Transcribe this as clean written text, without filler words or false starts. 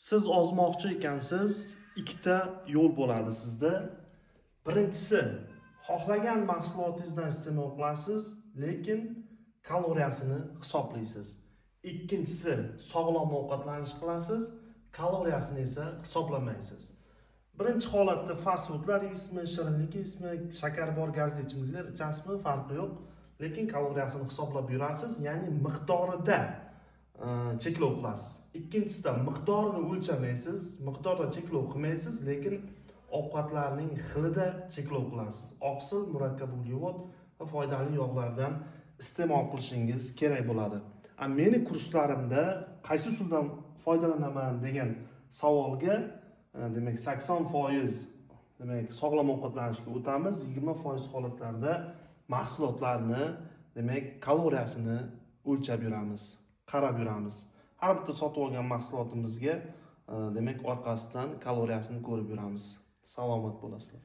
Siz ozmoqchi ekansiz, ikkita yo'l bo'ladi sizda. Birinchisi, xohlagan mahsulotingizdan iste'mol qilasiz, lekin kaloriyasini hisoblaysiz. Ikkinchisi, sog'lom ovqatlanish qilasiz, kaloriyasini esa hisoblamaysiz. Birinchi holatda fast foodlar yeysizmi, shirinlik yeysizmi, shakar bor gazli ichimliklar ichasizmi, farqi yo'q, lekin kaloriyasini hisoblab yurasiz, ya'ni miqdorida cheklov qilasiz. Ikkinchisida miqdorini o'lchamaysiz, miqdorda cheklov qilmaysiz, lekin ovqatlarning xilida cheklov qilasiz. Oqsil, murakkab uglevod va foydali yog'lardan iste'mol qilishingiz kerak bo'ladi. Meni kurslarimda qaysi usuldan foydalanaman degan savolga, demak, 80%, demak, sog'lom ovqatlanishga o'tamiz, 20% holatlarda mahsulotlarni, demak, kaloriyasini o'lchab yuramiz, qarab yuramiz. Har bitta sotib olgan mahsulotimizga, demak, orqasidan kaloriyasini ko'rib yuramiz. Salomat bo'lasizlar.